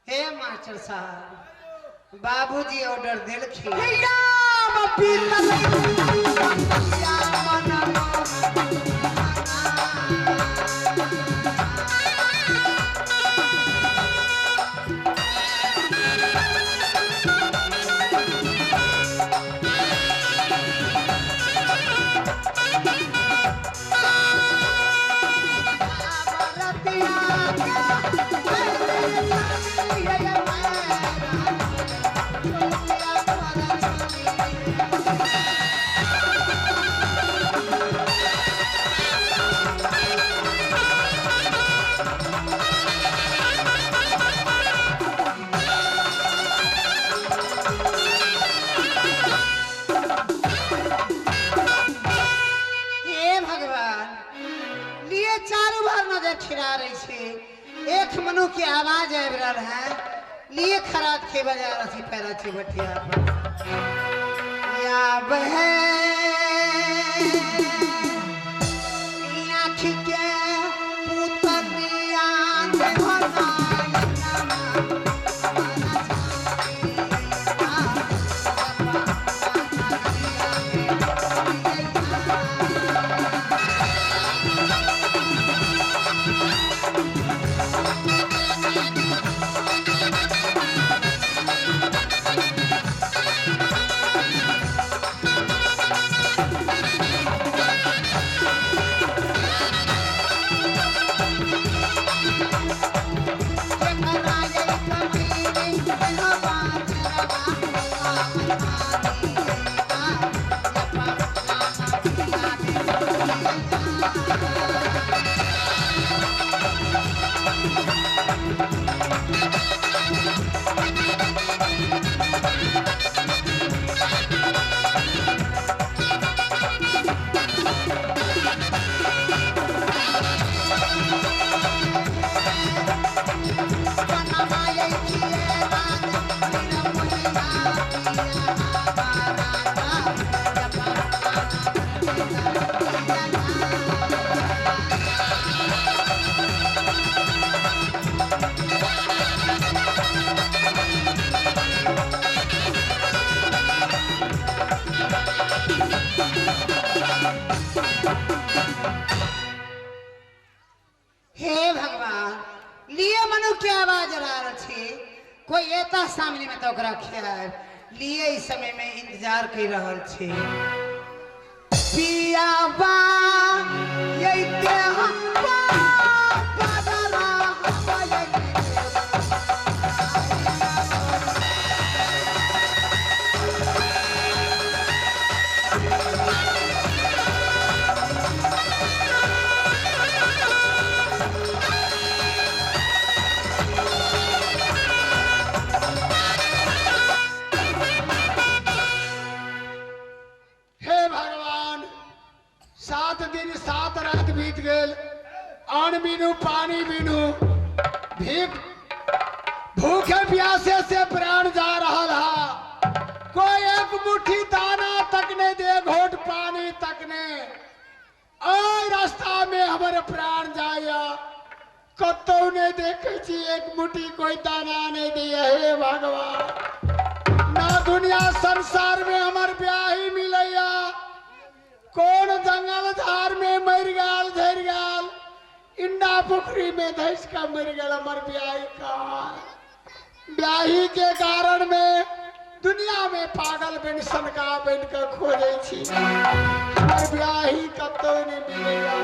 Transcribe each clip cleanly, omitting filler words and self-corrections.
हे मास्टर साहब, बाबूजी ऑर्डर देलखिन। एक मनु के आवाज आबि रहल है, लिए खराब के बजा रही पैरा छी बटिया पर। या बहे आँखि के पुतनिया कोई एता सामने में तो ओकरा खियाब लिए इस समय में इंतजार कर रहल छी। पियाबा यते हम बदला अन्न बिनु पानी बिनु भीख भूखे प्यासे से प्राण जा रहा है। कोई एक मुट्ठी दाना तक नहीं दे, घोट पानी तक नहीं। और रास्ता में हमारे प्राण जाया, कतौ नहीं देखे छी एक मुट्ठी कोई दाना नहीं दिया। हे भगवान, ना दुनिया संसार में हमार ब्याह ही मिलैया, कौन जंगल झाड़ में मर गल झर गल, इंडा पोखरी में धस का मर गल हमार ब्याही का। ब्याही के कारण में दुनिया में पागल बन सनका बन के खोजे छी, हमार ब्याही कतौ नहीं मिलेगा।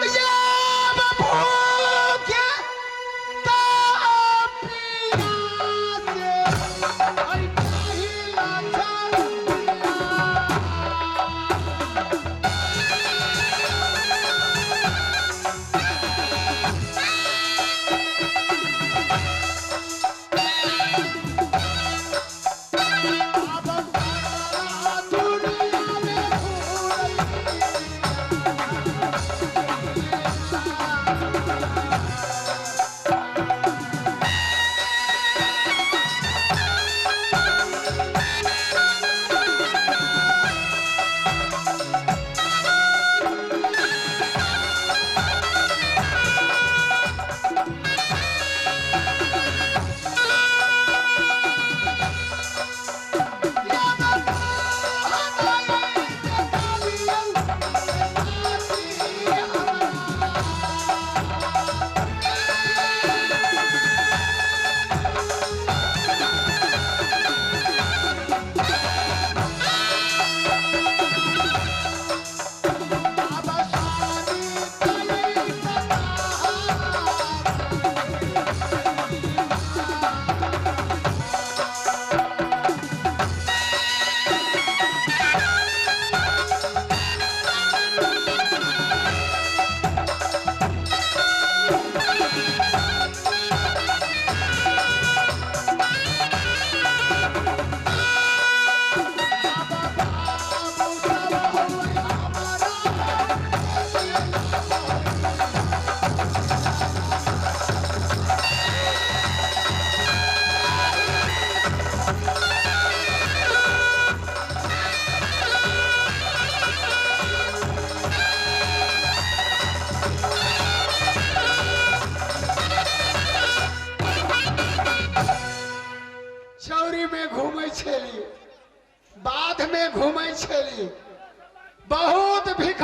दुनिया में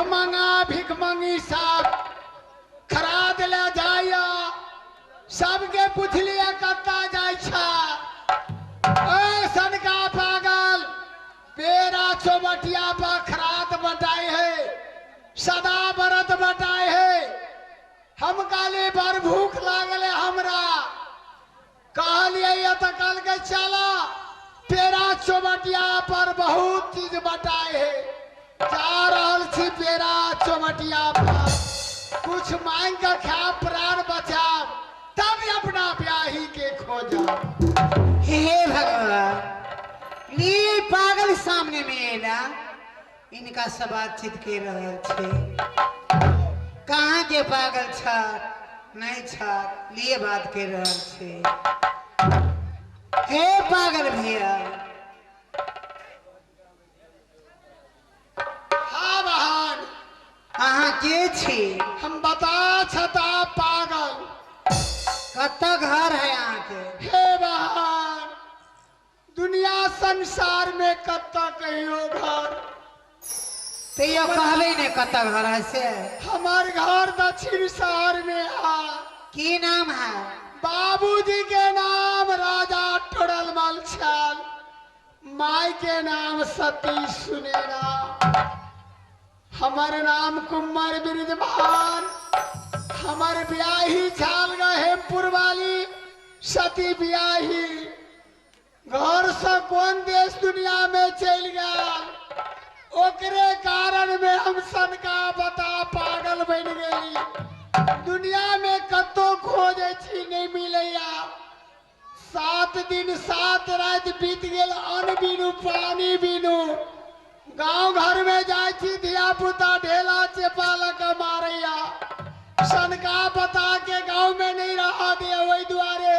मंगा भीख मंगी साहब खराद ले जाइया सबके पुछलिए कत्ता जाय छा। ए सनका पागल पेरा चौबटिया पर खराद बटाई है सदा बरत बटाई है। हम काली बड़ भूख लागल हमरा कहलिए तो कल के चला पेरा चौबटिया पर बहुत चीज बटाए है। जा रहल छी पेरा चौबटिया पर कुछ मांग कर खा प्राण बचाव तब अपना ब्याही के खोजा। हे भगवान लिए पागल सामने में एला इनका सब बातचीत के रहल छे कहाँ के पागल छ नहीं छ लिए बात के रहल छे। हे पागल भैया। हाँ बहन अहाँ के छी? हम बता छता पागल। कत घर है अहाँ के? हे बहन दुनिया संसार में कत कहियो घर तैयो कहबे ने कत घर है से। हमार घर दक्षिण शहर में है। की नाम है? बाबूजी के नाम राजा टोडरमल छल, माई के नाम सती सुनेरा, हमार नाम कुमार ब्रिजभान, हमार ब्याही छाल गए हेमपुर वाली सती ब्याही। घर से कौन देश दुनिया में चल गया ओकरे कारण में हम सनका बता पागल बन गई। दुनिया में कतो खोजे छी नहीं मिलैया। 7 दिन 7 रात बीत गेल अन्न बिनु पानी बिनु। गांव घर में जाय छी धिया पुता ढेला चेपा लग मारैया। सनका बता के गांव में नहीं रहा दे वही दुआरे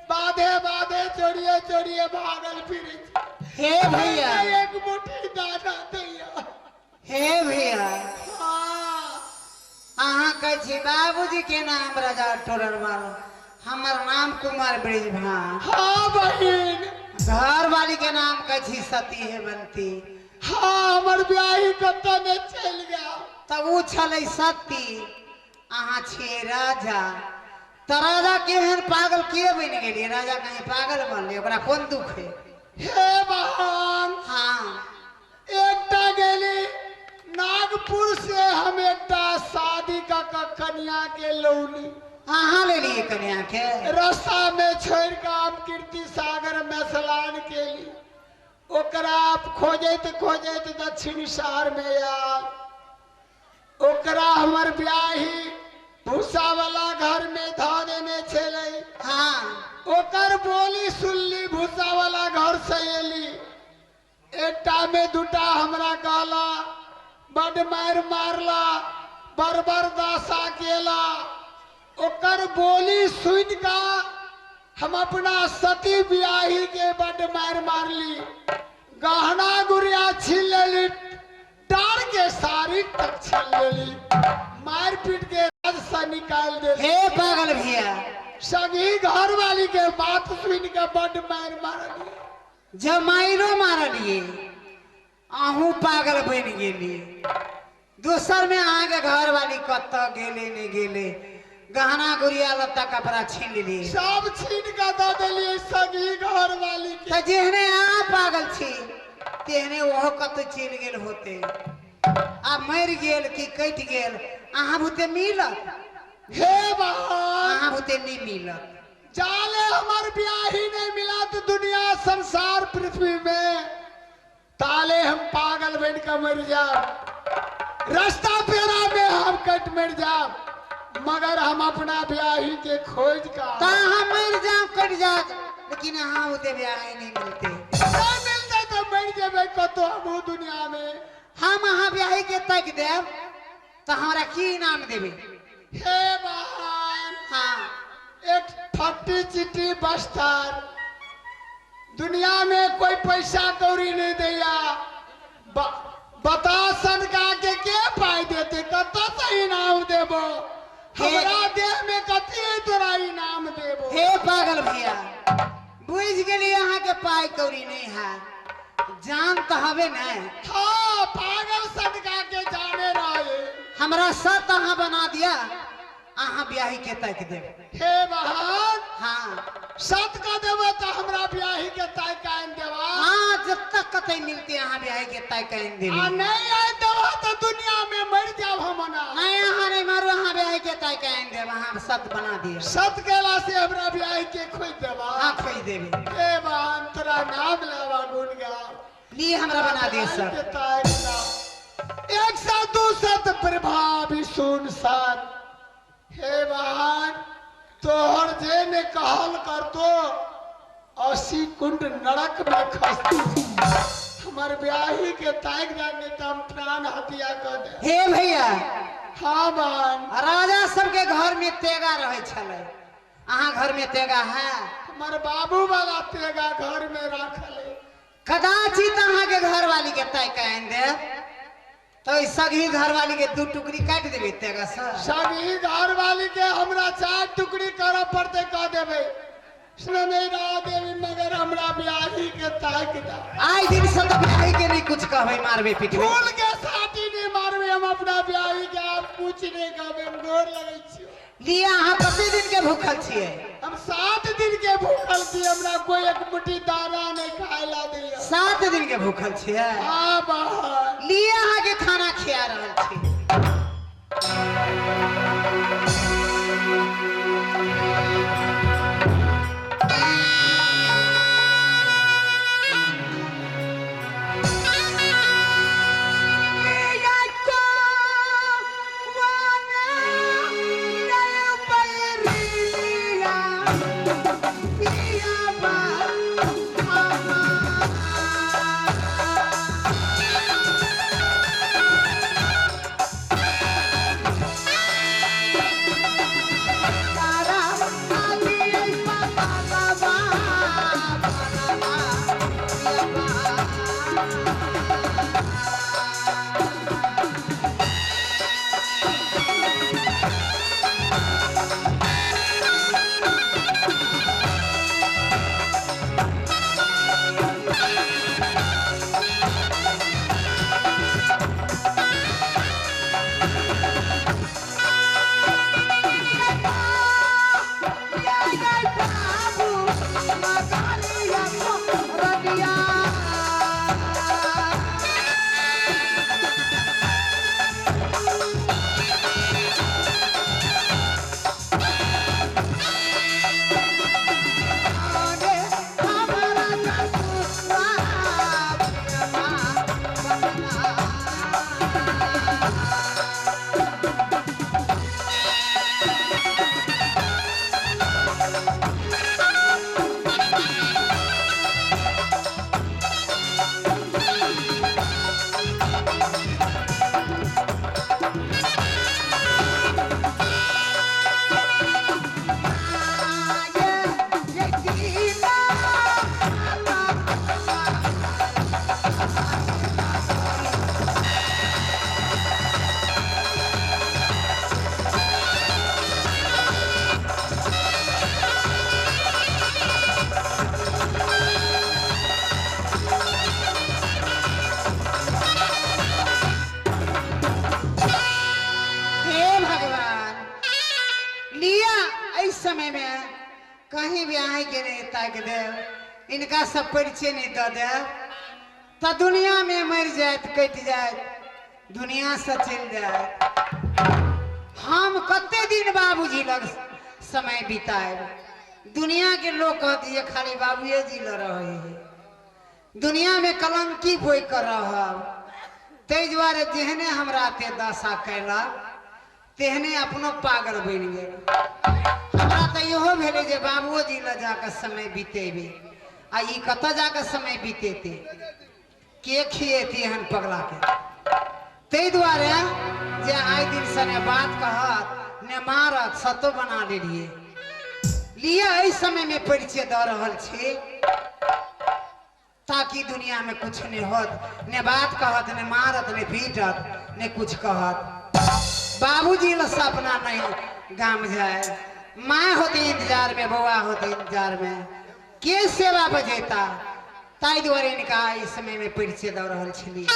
बाधे बाधे चोरिए चोरिए भागल फिरे। हे भैया एक मुट्ठी दाना दैया। हे भैया अहाँ कहै छी बाबूजी के नाम राजा टोडरमल, हमर नाम कुमार ब्रिजभान। हाँ बहिन। घर वाली के नाम कहै छी सती हेमंती। हाँ हमर ब्याही कतऽ ने चलि गेल। तब उ छलै सती अहाँ छियै राजा। तऽ राजा केहन पागल के बनि गेलियै? राजा कहीं पागल बनलै ओकरा कोन दुख है? हे बहन। हाँ एकटा गेली नागपुर से हम एकटा शादी का कन्या के लौली। अहाँ लेलिए कन्या के? रास्ता में छोड़ के हम कीर्ति सागर में स्नान केली। ओकरा खोजैत खोजैत दक्षिण शहर में आयल। ओकरा हमर ब्याही भूसा वाला घर में धऽ देने छलै। हाँ ओकर बोली सुनली भूसा वाला घर से एली। एकटा में दूटा हमरा कहला बड मार मारला बरबर दासा केला। ओकर बोली सुन का हम अपना सती ब्याही के बड मार मारली। गहना गुड़िया छीन लेली, डार के साड़ी तक छीन लेली, मार पीट के राज से निकाल दे। हे पागल भैया सगी घर वाली के बात सुन के बड मार मारली। जब मारो मारलिए अहूँ पागल बन गेलिए। दोसर में अहाँ के घर वाली कत गेले नहीं गेले गहना गुड़िया लत्ता कपड़ा छीन लेलिए सब छीन के दऽ देलिए सगी घर वाली के। तऽ जेहने अहाँ पागल छी तेहने ओहो कतौ चलि गेल होते। आ मरि गेल कि कटि गेल अहाँ बुते मिलत? हे बहन अहाँ बुते नहीं मिलत। जाले हमार ब्याही नहीं मिला तो दुनिया संसार पृथ्वी में ताले हम पागल बन के मर जाब। रास्ता पेरा में हम कट मर जाब मगर हम अपना ब्याही के खोज का हम मर जाब कट जाब लेकिन अहाँ उते ब्याही नहीं मिलते। नहीं मिलते तो मर जेबै कतो हम दुनिया में। हम अहाँ ब्याही के तक देब तो हमरा की इनाम देबै? हे बहन। हाँ एक फट्टी चिट्टी बस्तर दुनिया में कोई पैसा कौड़ी नहीं दैया। बता सनका के पाई देते कत से इनाम देबो? हमरा देह में कथी तोरा इनाम देबो? हे पागल भैया बुझ गेलिए अहाँ के पाई कौड़ी नहीं है जान तो हवे नहीं। हाँ पागल सनका के जाने रहे। हमरा सत अहाँ बना दिया, अहाँ ब्याही के ताक देब। हे बहन, हाँ सत का देबो तो हमरा ब्याही के ताक आन देबा। हाँ जब तक कतई मिलती अहाँ ब्याही के ताक आन देबी। आ नहीं आन देबा तो दुनिया में मर जाब हम ना। नहीं अहाँ नहीं मारू, अहाँ ब्याही के ताक आन देब, अहाँ सत बना दिया। सत केला से हमरा ब्याही के खोज देबा। हाँ खोज देबी। हे बहन तोरा नाम लेबा गुण गा लिए हमरा बना दिए सत। एक साथ दो सत प्रभावी सुन सात। हे बहन तोहर जे ने कहल कर तो 80 कुंड नरक में खसती। हमार ब्याही के ताक जाने तो हम प्राण हत्या कर दे। हे भैया, हाँ बहन, राजा सबके घर में तेगा रहे छले, अहाँ घर में तेगा है? हमार बाबू वाला तेगा घर में राखल है। कदाचित अहाँ के घर वाली के ताक आनि देब तो सगी घर वाली के 2 टुकड़ी काट देबे तेगा से। सगी घर वाली के हमरा 4 टुकड़ी करऽ पड़ते कह देबे। सुन नहीं रहा देवी मगर हमरा ब्याही के ताक दा। आइ दिन से तो ब्याही के नहीं कुछ कहबे, मारबे पिटबे। फूल के साटी नहीं मारबे हम अपना ब्याही के, आप कुछ नहीं कहबे, हम गोर लगै छियो। लिया अहाँ कते दिन के भूखल छियै? हम 7 दिन के भूखल छी, हमरा कोई एक मुट्ठी दाना नहीं खाए ला दैया। 7 दिन के भूखल छियै? हाँ बहन। लिया अहाँ के खाना खिया रहल छी। कहीं भी आए के नहीं ताक देव, इनका सब परिचय नहीं दे देव तो दुनिया में मर जात, कट जात, दुनिया से चल जात। हम कते दिन बाबूजी लग समय बिताए? दुनिया के लोग कहते ये खाली बाबूए जी लग रहे है, दुनिया में कलंकी बोई कर रहा। ताहि दुआरे जेहने हमरा ते दशा कैलक तेहने अपनो पागल बनि गेल। हमरा तऽ इहो भेलै जे बाबुओ जी लग जाकऽ समय बितेबै, आ ई कतऽ जाकऽ समय बितेतै, के खिएतै एहन पगला के? ताहि दुआरे जे आइ दिन से ने बात कहत ने मारत, सतो बना लेलियै। लिअ एहि समय में परिचय दऽ रहल छी ताकि दुनिया में कुछ नहीं होत, ने बात कहत ने मारत ने पीटत ने कुछ कहत। बाबूजी ल सपना नहीं गाम जाए, माँ होती इंतजार में, बउआ होती इंतजार में, के सेवा बजेता? ताहि दुआरे इनका इस समय में परिचय दऽ रहल छलियै।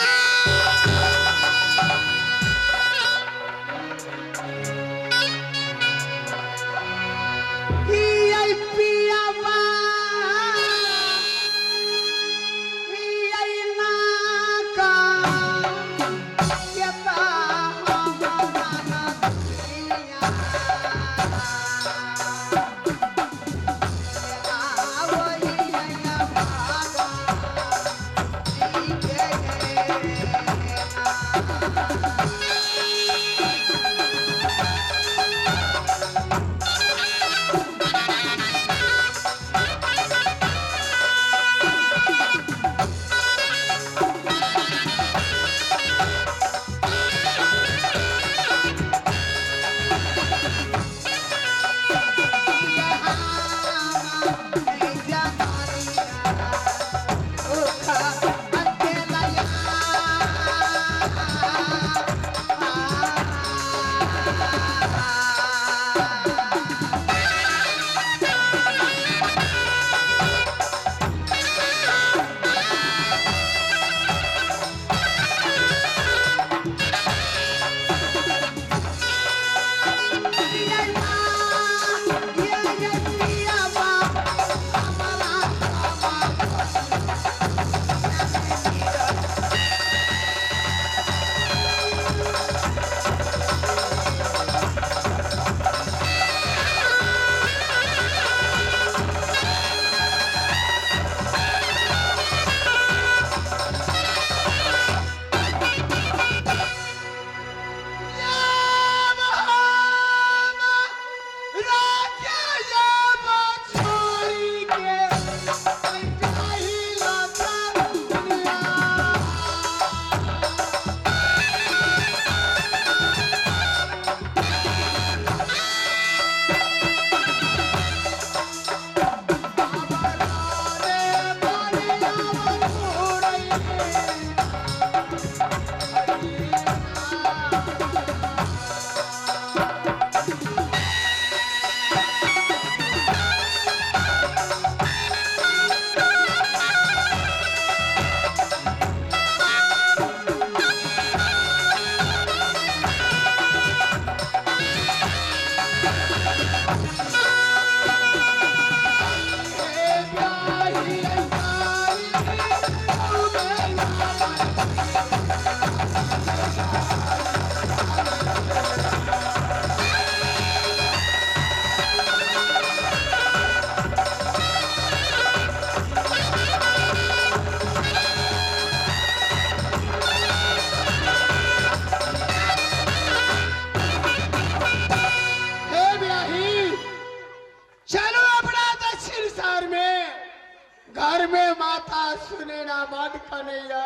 कन्हैया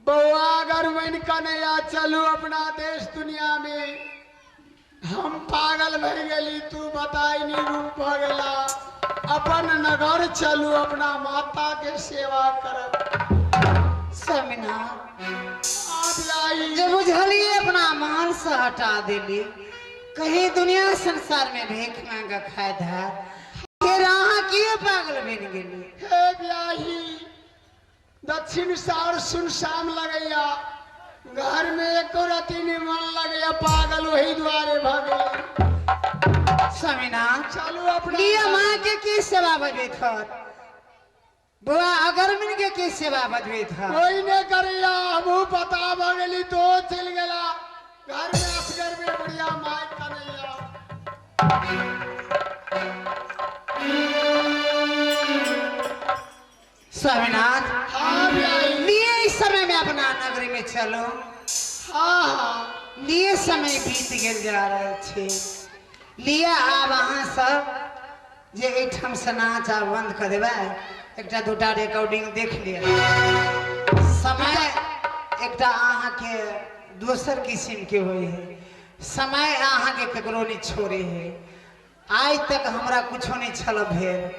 बउआ गरमन कन्हैया चलू अपना देश दुनिया में। हम पागल भर गली तू बताई नहीं रूप भ गेला। अपन नगर चलू अपना माता के सेवा करब। समिना जे बुझलिए अपना मान से हटा दिली कहीं दुनिया संसार में भीख मांग खाए धार फिर अहाँ किए पागल बन गेली। हे ब्याही दक्षिण सार सुनसान लगैया घर में एको रति नहीं मन लगैया पागल वही द्वारे भ गेली। समिना चलू अपना लिया माँ के की सेवा बजबैत हत बुआ अगरमिन के की सेवा बजबैत हत कोई नहीं करैया। हमहू पता भ गेली तो चल गेला घर में असगर में बढ़िया माय कन्हैया। स्वामीनाथ हाँ लिए इस समय में अपना नगरी में चलो। हाँ हाँ लिए समय बीत गेल जा रहा छे। लिया आब अहाँ सब जे एहिठाम से नाच आब बंद कर देबै एकटा दूटा रिकॉर्डिंग देख लिअ। समय एकटा अहाँके दोसर किस्म के होइ है। समय अहाँके ककरो नहीं छोड़े है। आइ तक हमरा कुछो नहीं छल भेल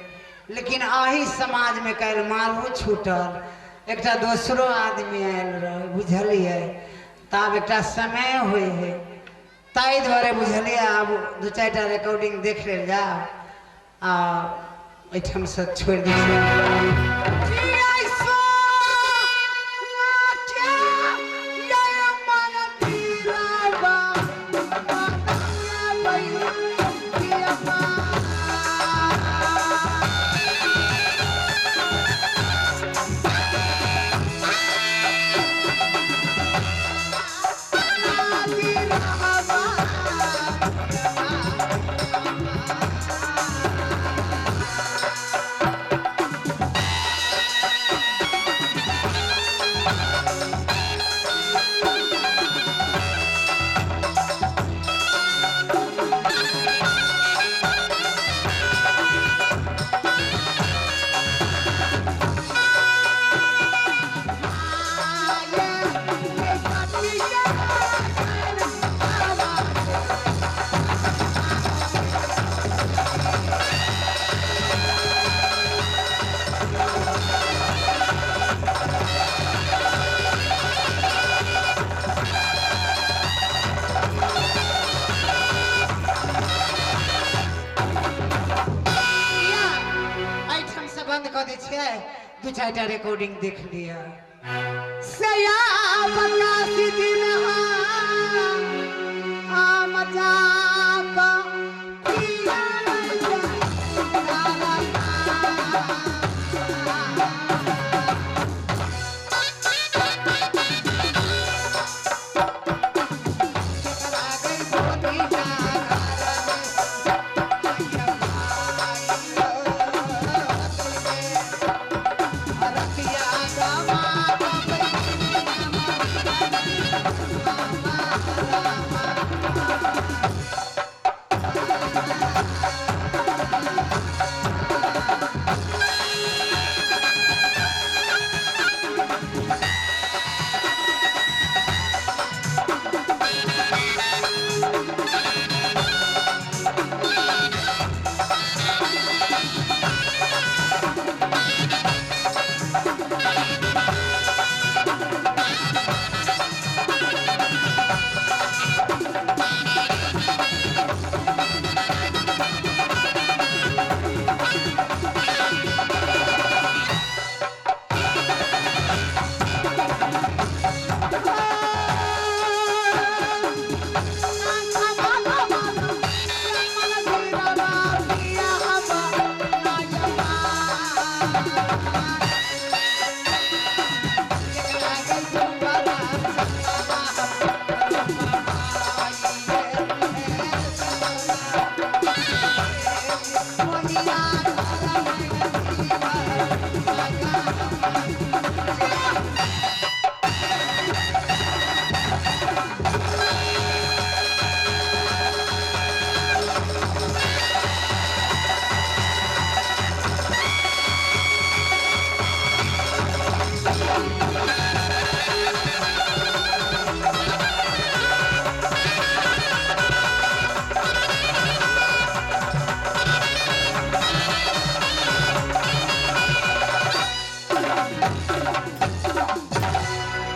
लेकिन अही समाज में काल्हि मारो छूटल एकटा दोसरो आदमी आयल रहे बुझलिए। तब एकटा समय होइ है ताहि दुआरे बुझलिए आब दू चारिटा रिकॉर्डिंग देख लेल जाओ आ एहिठाम से छोड़ि दै छी। दू चारिटा रिकॉर्डिंग देख लिया। सया बकासी जी